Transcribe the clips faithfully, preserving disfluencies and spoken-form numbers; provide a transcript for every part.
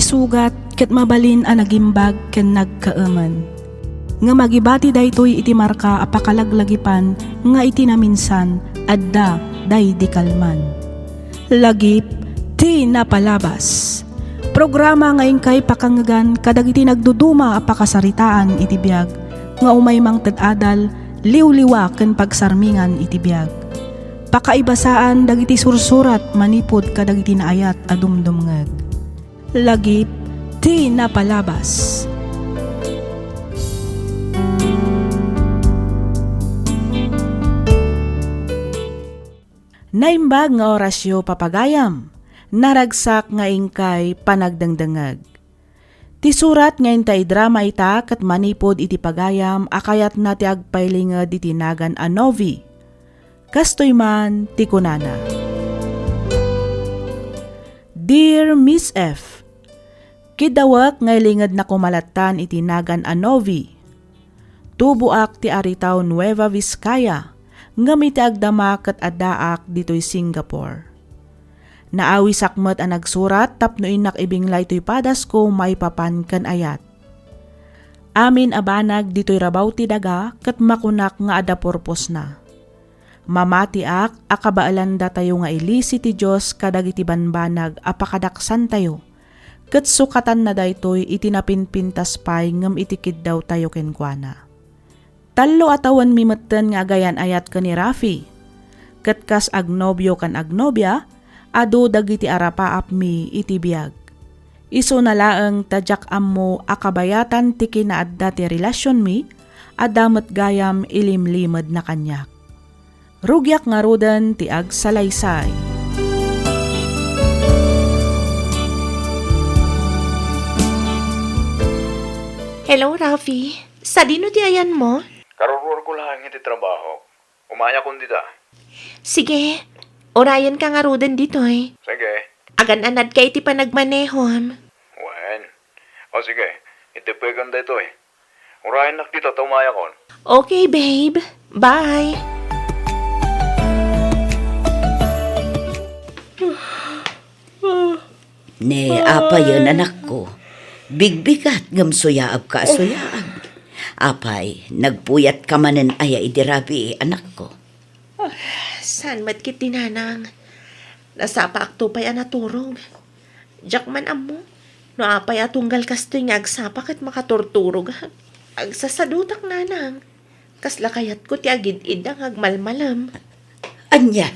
Sugat ket mabalin a nagimbag ken nagkaemen. Ngem agibati daytoy iti marka a pakalaglagipan nga iti naminsan adda daydi kalman. Lagip ti napalabas. Programa nga inkay pakangngegan kadagiti nagduduma a pakasaritaan iti biag nga umay mangted adal, liwliwa ken pagsarmingan iti biag. Pakaibasaan dagiti sursurat manipud kadagiti naayat a dumdumngeg. Lagip ti napalabas. Naimbag nga orasyo, papagayam. Naragsak nga inkay panagdengdengngeg. Ti surat nga inta idrama ita ket manipud iti pagayam a kayatna ti agpailinged iti nagan a Novi. Kastoy man ti kunana, Dear Miss F, kiddawek nga ilingednako malattan iti nagan a Novi. Tuboak ti Aritao, Nueva Vizcaya, ngem iti agdama ket addaak ditoy Singapore. Naawisak met a nagsurat tapno innak ibinglay toy padasko maipapan ken ayat. Amin a banag ditoy rabaw ti daga ket makunak nga adda purposna. Mamatiak a kabaelanda tayo nga ilisi ti Dios kadagiti banbanag a pakadaksantayo, ket sukatanna daytoy iti napinpintas pay ngem iti kiddawtayo kenkuana. Tallo a tawenmi metten nga agayan-ayat ken ni Rafi, ket kas agnobio ken agnobia, adu dagiti arapaapmi iti biag. Isuna laeng ta diak ammo a kabayatan ti kinaadda ti relasionmi, adda met gayam ilimlimedna kaniak. Rugiak ngaruden ti agsalaysay. Hello, Rafi. Sadino ti ayanmo? Karuruarko laeng iti trabaho. Umayakon dita. Sige. Urayenka ngaruden ditoy. Sige. Agan-anadka iti panagmanehom. Wen. O sige, iteppekan daytoy. Urayennak dita ta umayakon. Okay, babe. Bye. Ne, apayen, anakko? Bigbigat ngem suyaabka a suyaab. Apay, nagpuyatka manen aya idi rabii, anakko? Ah, saan met ketdi, nanang. Nasapaakto pay a naturog. Diak man ammo no apay a tunggal kastoy nga agsapa ket makaturturogak. Agsasadutak, nanang. Kasla kayatko ti agid-idda nga agmalmalem. Ania?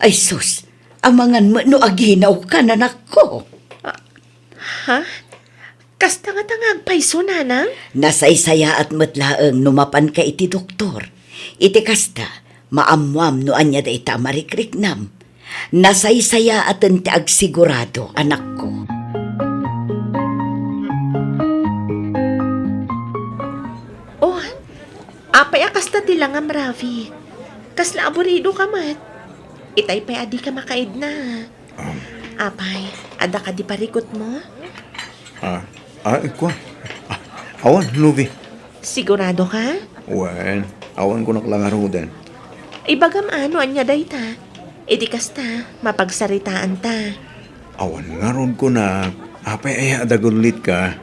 Ay sus, amangan met no aginawka, anakko. Ah, ha? Kasta ngata nga agpayso, nanang? Nasaysayaat met laeng no mapanka iti doktor. Iti kasta, maammoam no ania dayta a marikriknam. Nasaysayaaten ti agsigurado, anakko. Oh, apay a kasta ti langam, Rafi? Kasla aburidoka met. Itay pay a dika makaidna. Um. Apay, adda kadi parikutmo? Ah, ah, kua. Ah, awan, Novi. Sigurado ka? Wen, awan kunak la ngaruden. Ibagam a no ania dayta. Idi kasta, mapagsaritaanta. Awan ngarud kunak, apay aya a dagullitka?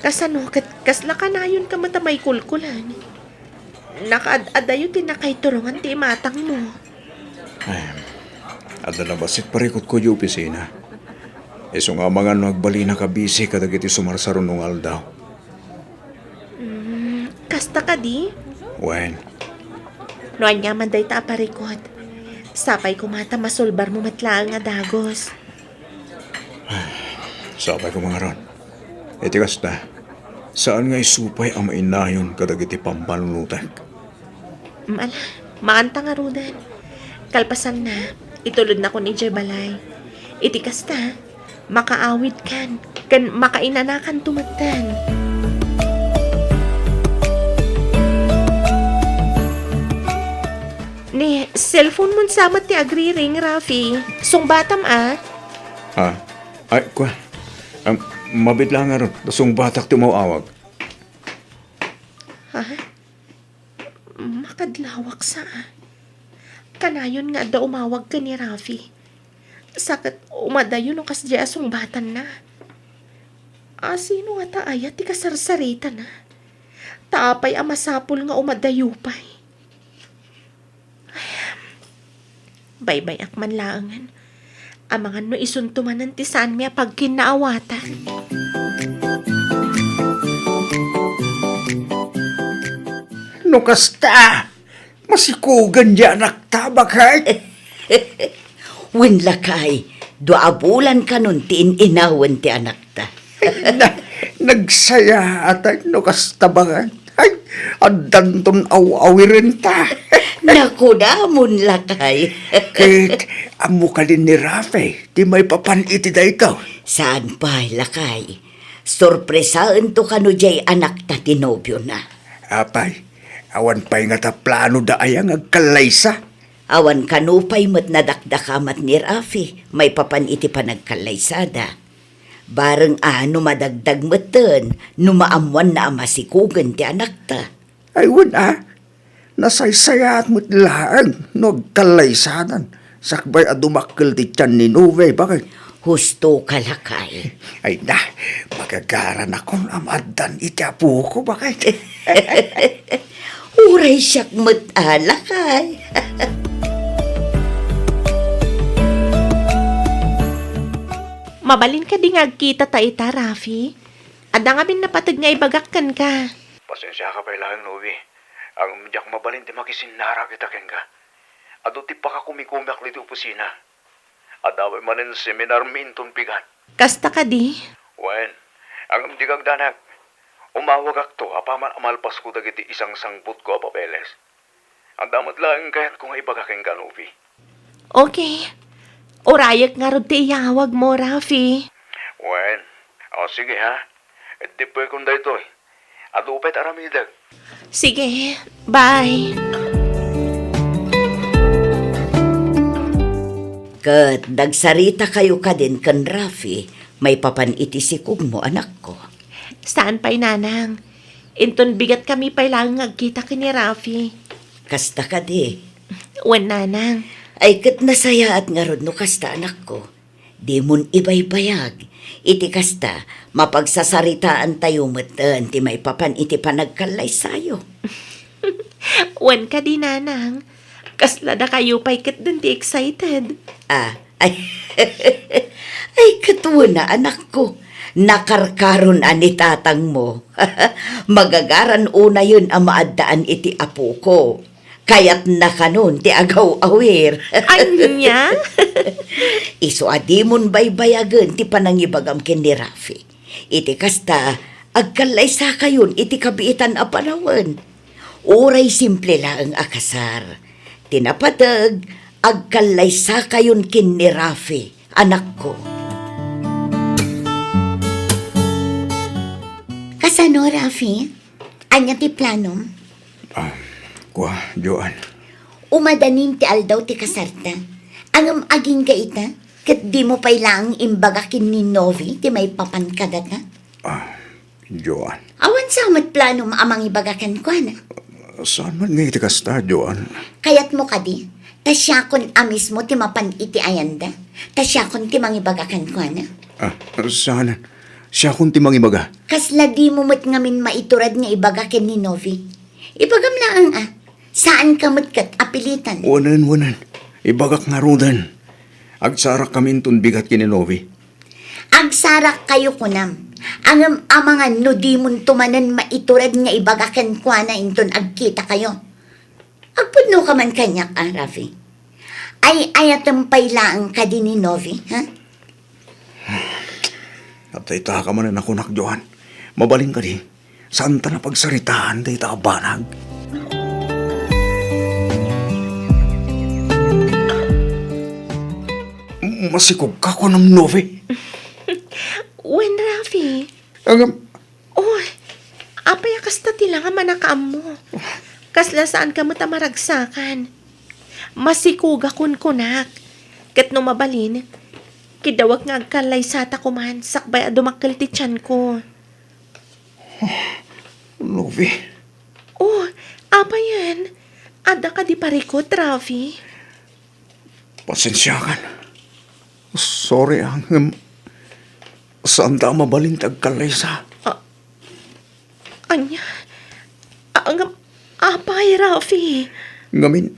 Kasano ket kasla kanayonka met a maikulkulan? Nakaad-adayo ti nakaiturongan ti imatangmo. Ay, adda nabassit parikutko idiay opisina. Isu nga amangan no agbalinak a bisi kadagiti sumarsaruno nga aldaw. Mm, kasta kadi? Wen. No aniaman dayta a parikut, sapay koma ta masulbarmo met laeng a dagus. Sapay koma ngarud. Iti kasta, saan nga isu pay a mainayon kadagiti pampanunotek. Mm, ala, maanta ngaruden. Kalpasanna, itulodnakon idiay balay. Iti kasta, makaawidkan ken makainanakanto metten. Ni cellphone-mon sa met ti agriring, Rafi. Sungbatam a. Ah, ay, kua. Am, mabit la ngarud, sungbatak ti umaw-awag. Ha? Makadlawak sa a. Kanayon nga adda umawag ken ni Rafi. Sa ket umadayo no kasdiay a sungbatanna. A, sino ngata aya ti kasarsaritana? Ta apay a masapul nga umadayo pay? Baybay-ak man laengen. Amangan no isunto manen ti saanmi a pagkinnaawatan. No kasta, masikugen diay anakta, baket? Wen lakay, dua a bulan kanon ti in-inawen ti anakta. Na, nagsayaat no kasta, baket. Ay, addanton aw-awirenta. Naku, damon lakay. Ket, ammo kadi ni Rafi, ti maipapan iti daytoy? Saan pay, lakay. Sorpresaento kano diay anakta ti nobiona. Apay, awan pay ngata planoda aya nga agkallaysa? Awan kano pay met nadakdakamat ni Rafi maipapan iti panagkallaysada. Bareng a no madagdag metten no maammoanna a masikugen ti anakta. Ay, wen a, nasaysayaat met laeng no agkallaysadan sakbay a dumakkel ti tian ni Novi, baket. Husto ka, lakay. Ay na, magagaranakon a maaddan iti apoko, baket. Uray siak met a, lakay. Mabalin kadi nga agkitata ita, Rafi? Adda ngamin napateg nga ibagak kenka. Pasensiaka pay laeng, Novi. Ngem diak mabalin ti makisinnarak ita kenka. Adu ti pakakumikumiak ditoy opisina. Adda pay manen seminarmi inton bigat. Kasta kadi? Wen, ngem dika agdanag. Umawagakto apaman a malpasko dagiti isangsangputko a papeles. Adda met laeng kayatko nga ibaga kenka, Novi. Okay. Urayek ngarud ti iyawagmo, Rafi. Wen, o sige ha. Iddipuekon daytoy. Adu pay ti aramidek. Sige, bye. Ket nagsaritakayo kadin ken Rafi maipapan iti sikugmo, anakko? Saan pay, nanang. Inton bigat kami pay laeng nga agkita ken ni Rafi. Kasta kadi? Wen, nanang. Ay, ket nasayaat ngarud no kasta, anakko. Dimon ibaybayag. Iti kasta, mapagsasaritaantayo metten ti maipapan iti panagkallaysayo. Wen kadi, nanang. Kasla dakayo pay ketdin ti excited. Ah, ay, ay, ket wen a, anakko. Nakarkaron a ni tatangmo. Magagaran unayen a maaddaan iti apoko. Kayatna kanon ti agaw-awir. Ania? Isu a dimon baybayagen ti panangibagam ken ni Rafi. Iti kasta, agkallaysakayon iti kabiitan a panawen. Uray simple laeng a kasar. Ti napateg, agkallaysakayon ken ni Rafi, anakko. Kasano, Rafi? Ania ti planom? Ah, kua, Joan. Umadanin ti aldaw ti kasarta. Ngem agingga ita, ket dimo pay laeng imbaga ken ni Novi ti maipapan kadata? Ah, Joan. Awan sa met planom a mangibaga kenkuana? Saan met nga iti kasta, Joan. Kayatmo kadi, ta siakon a mismo ti mapan iti ayanda? Ta siakon ti mangibaga kenkuana? Ah, saan? Siakon ti mangibaga. Kasla dimo met ngamin maiturad nga ibaga ken ni Novi? Ibagam laeng a, saanka met ket a pilitan. Wen, wen. Ibagak ngaruden. Agsarak kami inton bigat ken ni Novi. Agsarak kayo, kunam. Ngem amangan no dimonto manen maiturad nga ibaga kenkuana inton agkita kayo. Agpudno ka man kaniak, a, Rafi? Ay-ayatem pay laeng kadi ni Novi, ha? Adda ita ka manen a kunak, Joan. Mabalin kadi, saanta a pagsaritaan dayta a banag? Masikog ka, kunam, Novi? Wen, Rafi. Ngem, Oh, apay a kasta ti la nga manakaammo? Kasla saanka met a maragsakan. Masikogakon, kunak. Ket no mabalin, kiddawek nga agkallaysata koman sakbay a dumakkel ti tianko. Novi. Oh, apayen? Adda kadi parikut, Rafi? Pasensiakan. Sorry, a, ngem Saanda a mabalin ti agkallaysa. Ah, ania? Ah, ngem, apay, Rafi? Ngamin,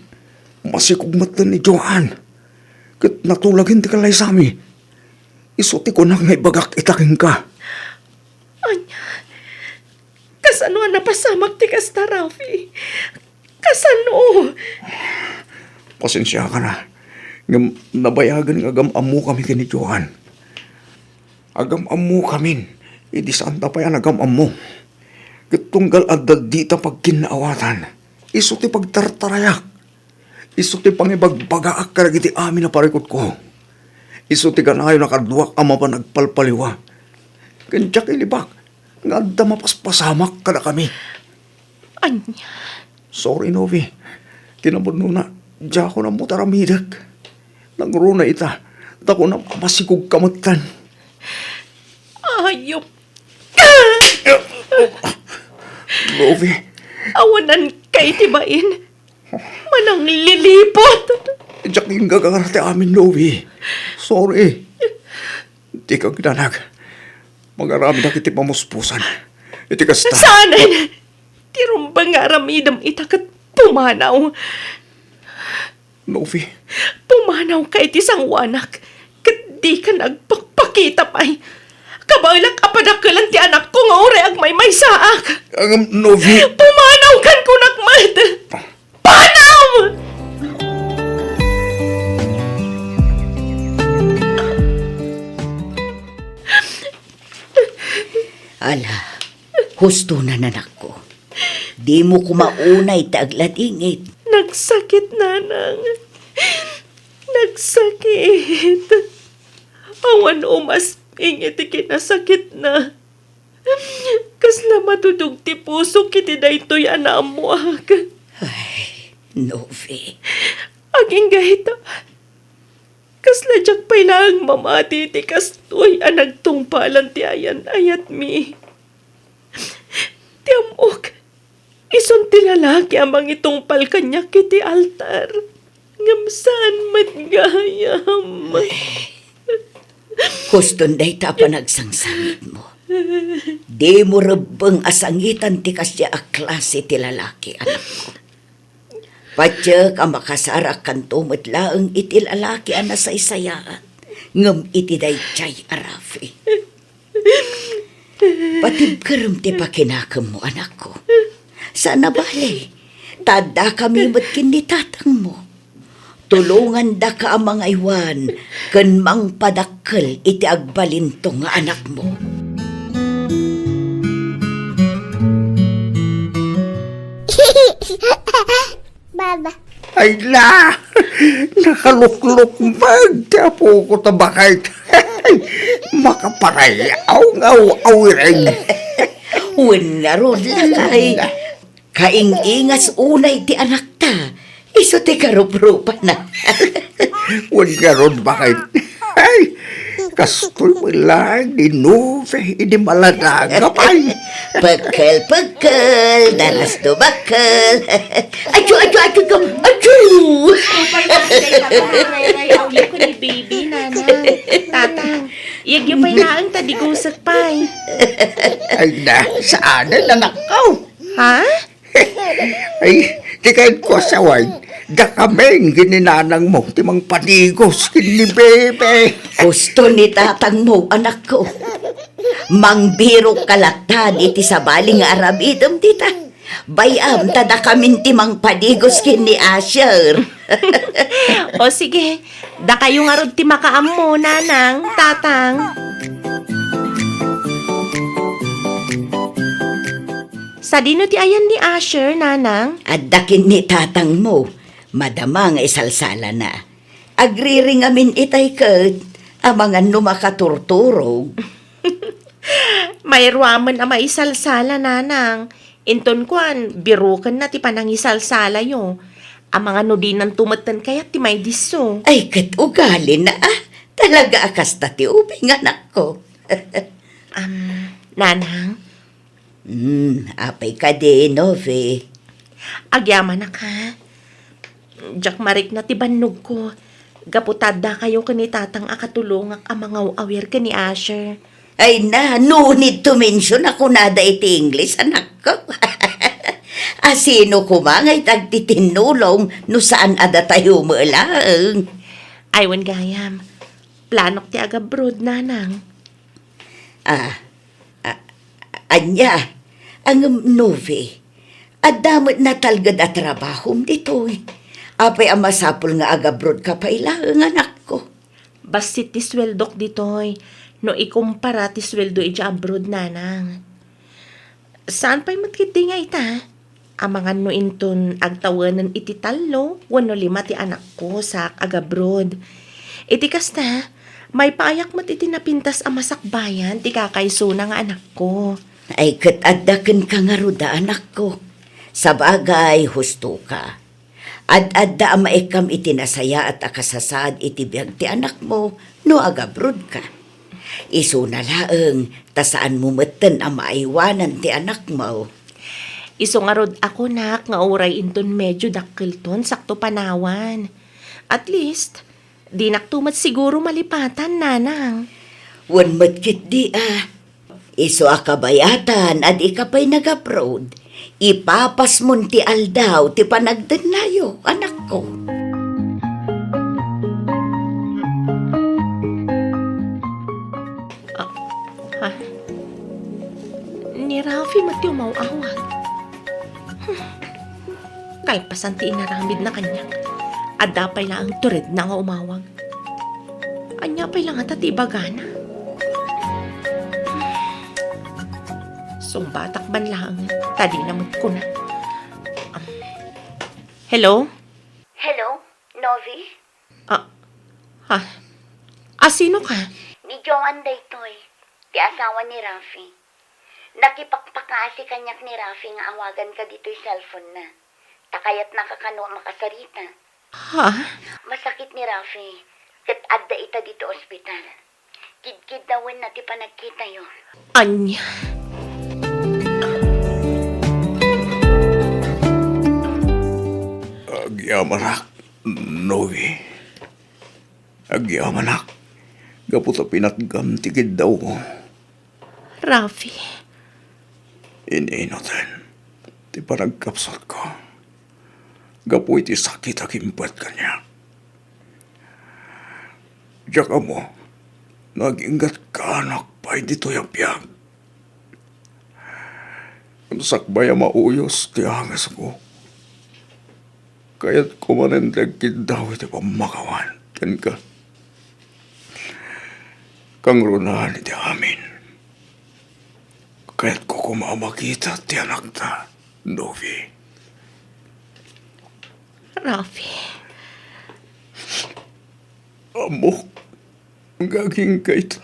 masikog metten ni Joan. Ket natulagen ti kallaysami. Isu ti kunak nga ibagak ita kenka. Ania? Kasano a napasamak ti kasta, Rafi? Kasano? Pasensiakan a, ngem nabayagen nga agam-ammokami ken ni Joan. Agam-ammokamin, idi saanta pay a nagam-ammo. Ket tunggal adda dita pagkinnaawatan, isu ti pagtartarayak. Isu ti pangibagbagaak kadagiti amin a parikutko. Isu ti kanayon a kaduak a mapan agpalpaliwa. Ken diak ilibak nga adda mapaspasamak kadakami. Ania? Sorry, Novi. Kinapudnona, diakon ammo ti aramidek. Nangruna ita, ta kunam a masikogka metten. Ayop ka! Novi. Awananka iti bain. Manangliliput! Diak inggagara ti amin, Novi. Sorry. Dika agdanag. Mangaramidak iti pamuspusan. Iti kasta. Saanen! Ti rumbeng nga aramidem ita ket pumanaw. Novi. Pumanawka iti sangoanak, ket dika nagpakpakita pay. Kabaelak a padakkelan ti anakko nga uray agmaymaysaak. Ngem, Novi. Pumanawkan kunak met. Panaw! Ala, husto na, anakko. Dimo koma unay ti agladingit. Nagsakit, Nanang. Nagsakit. Awan umasping iti kinasakitna. Kasla matudog ti pusok iti daytoy a naammoak. Ay, Novi. Agingga ita, kasla diak pay laeng mamati iti kastoy a nagtungpalan ti ayan-ayatmi. Ti ammok, isun ti lalaki a mangitungpal kaniak iti altar, ngem saan met gayam. Huston dayta a panagsangsangitmo. Dimo rebbeng a sangitan ti kasdiay a klase ti lalaki, anakko. Patiek a makasarakkanto met laeng iti lalaki a nasaysayaat, ngem iti daydiay a Rafi. Patibkerem ti pakinakemmo, anakko. Saan a bale, ta addakami met ken ni tatangmo. Tulongandaka a mangaywan ken mangpadakkel iti agbalinto nga anakmo. Baba. Ay na! Nakaluklukmeg ti apoko ta baket. Makaparayaw nga aw-awiren. Wen ngarud, lakay. Kaing-ingas unay ti anakta, isu ti karuprupana. Wen ngarud, baket. Ay, kastoy met laeng ni Novi idi maladaga pay. Pekkel, pekkel, daras do bakkel. Achu, achu, achu, achu, achu! Apay, nanay, tatang, rayray, awyo ko ni baby, nanang. Tatang, iyagyo pay laeng ta digusek pay. Ay na, saan, anakko? Ha? Ay, di kayo ko asawan. Dakamin, gininanang mo, ti mangpadigos, ken ni bebe. Husto ni tatang mo, anakko. Mangbirok ka latta, iti sabali nga aramidem, dita. Bay-am, ta dakamin ti mangpadigos ken ni Asher. O sige, dakayo ngarud ti makaammo, nanang, tatang. Sadino ti ayan ni Asher, nanang? Adda ken ni tatang mo. Madama nga isalsalana. Agriring amin itay ket, amangan no makaturturog. Mayruamen a maisalsala, nanang. Inton kuan, birukenna ti panangisalsalayo. Amangan no dinanto metten kayat ti maidisso. Ay, ket ugalina, ah. Talaga a kasta ti ubing, anakko. Am, nanang? Hmm, apay kadi, Novi? Agyamanak, ha? Diak marikna ti bannogko. Gapu ta addakayo ken ni tatang a katulongak a mangaw-awir ken ni Asher. Ay na, no need to mention a kunada iti English, anakko. Asino koma nga iti agtitinnulong no saan a datayo met laeng? Ay, wen gayam. Planok ti agabroad, nanang. Ah, ah, ania? Ngem, Novi, adda met natalged a trabahom ditoy. Apay a masapul nga agabroad ka pay laeng, anakko? Bassit ti sueldok ditoy no ikumpara ti sueldo idiay abroad, nanang. Saan pay met ketdi nga ita? Amangan no inton agtawenen iti tallo wenno lima ti anakko sa agabroad. Iti kasta, maipaayak met iti napintas a masakbayan ti kakaisuna nga anakko. Ay, ket adda kenka ngarud a anakko. Sabagay, husto ka. Ad-adda a maikkam iti nasayaat a kasasaad iti biag ti anakmo no agabroad ka. Isuna laeng ta saanmo metten a maaywanan ti anakmo. Isu ngarud a kunak nga uray inton medyo dakkelton sakto panawan. At least, dinakto met siguro malipatan, nanang. Wen met ketdi a. Isu a kabayatan a dika pay nag-abroad, ipapasmon ti aldaw ti panagdennayo, anakko. Ah, ha? Ni Rafi met ti umaw-awag. Hmm. Kalpasan ti inaramidna kaniak, adda pay laeng turedna nga umawag. Ania pay la ngata ti ibagana? Sungbatak man laeng ta dina met kuna. Um, hello? Hello, Novi? Ah, ha? Ah, sino ka? Ni Joan daytoy, ti asawa ni Rafi. Nakipakpakaasi kaniak ni Rafi nga awaganka ditoy cellphone-na. Ta kayatnaka kano a makasarita. Ha? Masakit ni Rafi, ket adda ita ditoy ospital. Kidkiddawenna ti panagkitayo. Ania? Agyamanak, Novi. Agyamanak, gapu ta pinatgam ti kiddawko. Rafi. Ininutan ti panagkapsutko gapu iti sakit a kimpet kaniak. Diak ammo no aginggatkaanak pay ditoy a biag. Sakbay a mauyos ti angasko, kayatko manen ti agkiddaw iti pammakawan kenka. Kangrunaan iti amin, kayatko koma a makita ti anakta, Novi. Rafi. Ammok nga agingga ita,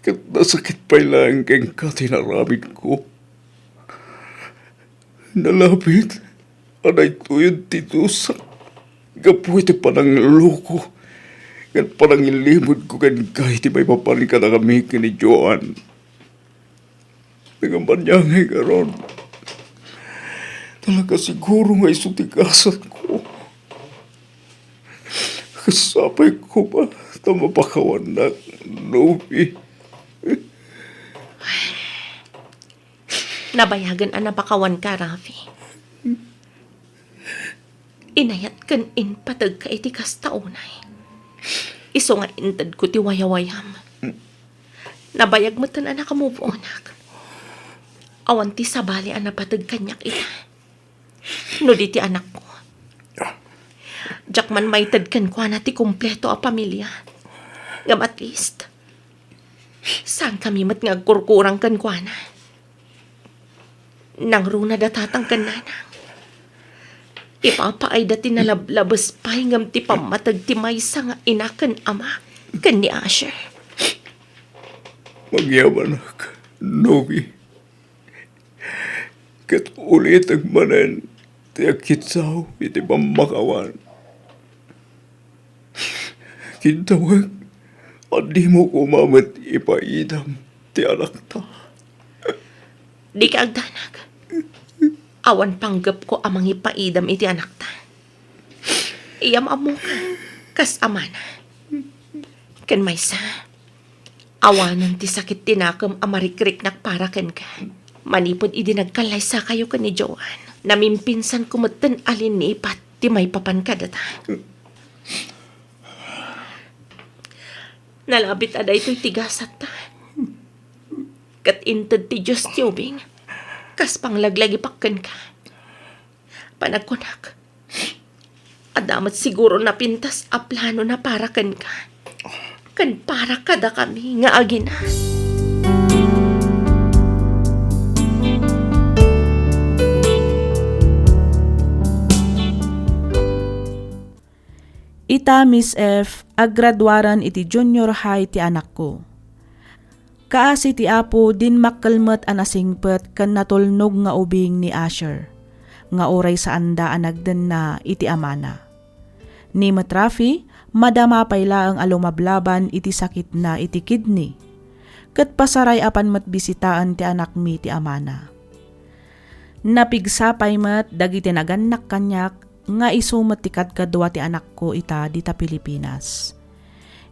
ket nasakit pay laeng kenka ti inaramidko. Nalabit a daytoyen ti dusak gapu iti panangloko ken panangilimudko kenka iti maipapan kadakami ken ni Joan. Ngem ania ngay ngarud? Talaga siguro nga isu ti gasatko. Ket sapay koma ta mapakawannak, Novi. Nabayagen a napakawanka, Rafi. Inayat ken impategka iti kasta unay. Isu nga intedko ti wayawayam. Nabayag metten a naka-move on-ak. Awan ti sabali a napateg kaniak ita. No di ti anakko. Diak man maited kenkuana ti kompleto a pamilia. Ngem at least, saankami met nga agkurkurang kenkuana. Nangruna da tatang ken nanang. Ipapaayda ti nalablabes pay ngem ti pammateg ti maysa nga ina ken ama ken ni Asher. Magyamanak, Novi. Ket ulitek manen ti agkiddaw iti pammakawan. Kiddawek a dimo koma met ipaidam ti anakta. Dika agdanag. Awan panggepko a mangipaidam iti anakta. Iyam ammoka, kas amana. Ken maysa, Awanen ti sakit ti nakem a marikriknak para kenka. Manipud idi nagkallaysakayo ken ni Joan, namimpinsanko metten a linnipat ti maipapan kadata. Nalabit a daytoy ti gasatta. Ket inted ti Dios ti ubing, kas panglaglagipak kenka. Panagkunak, adda met siguro napintas a planona para kenka, ken para kadakami nga agina. Ita, Miss F, aggraduaren iti junior high ti anakko. Kaasi ti Apo, dimmakkel met a nasingpet ken natulnog nga ubing ni Asher, nga uray saanda a nagdenna iti amana. Ni met Rafi, madama pay laeng a lumablaban iti sakitna iti kidney, ket pasaray a pan met bisitaen ti anakmi ti amana. Napigsa pay met dagiti nagannak kaniak nga isu met ti kadkadua ti anakko ita dita Pilipinas.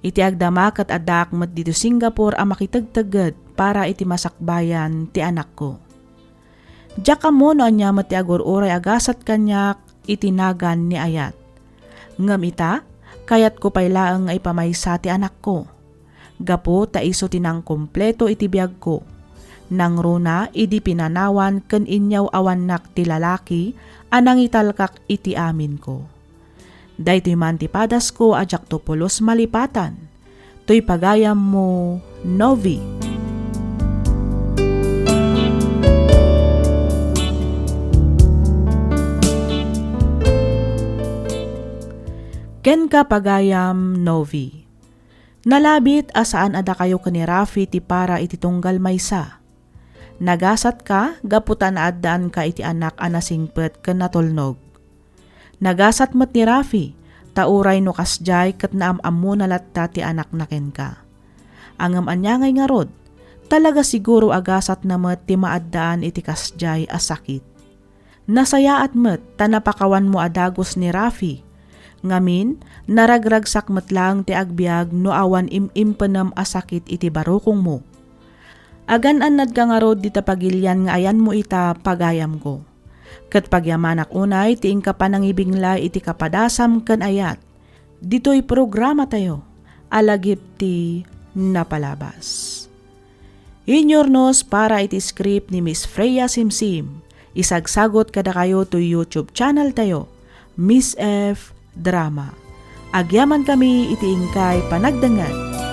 Iti agdama ket addaak met ditoy Singapore a makitegtegged para iti masakbayan ti anakko. Diak ammo no ania met ti agur-uray a gasat kaniak iti nagan ni Ayat. Ngem ita, kayatko pay laeng nga ipamaysa ti anakko. Gapu ta isu ti nangkompleto iti biagko. Nangruna idi pinanawan ken inyaw-awannak ti lalaki a nangitalkak iti aminko. Daytoy man ti padasko a diakto pulos malipatan. Toy pagayammo, Novi. Kenka, pagayam, Novi. Nalabit a saan a dakayo ken ni Rafi ti para iti tunggal maysa. Nagasatka gapu ta naaddaanka iti anak a nasingpet ken natulnog. Nagasat met ni Rafi, ta uray no kasdiay ket naam-ammona latta ti anakna kenka. Ngem ania ngay ngarud, talaga siguro a gasatna met ti maaddaan iti kasdiay a sakit. Nasayaat met ta napakawanmo a dagus ni Rafi. Ngamin, naragragsak met laeng ti agbiag no awan im-impenem a sakit iti barukongmo. Agan-annadka ngarud dita pagilian nga ayanmo ita, pagayamko. Ket pagyamanak unay ti inka panangibinglay iti kapadasam ken ayat. Ditoy programatayo a lagip ti napalabas. Inyurnos para iti script ni Miss Freya Simsim. Isagsagot kadakayo toy YouTube channel tayo, Miss F Drama. Agyamankami iti inkay panagdengngeg.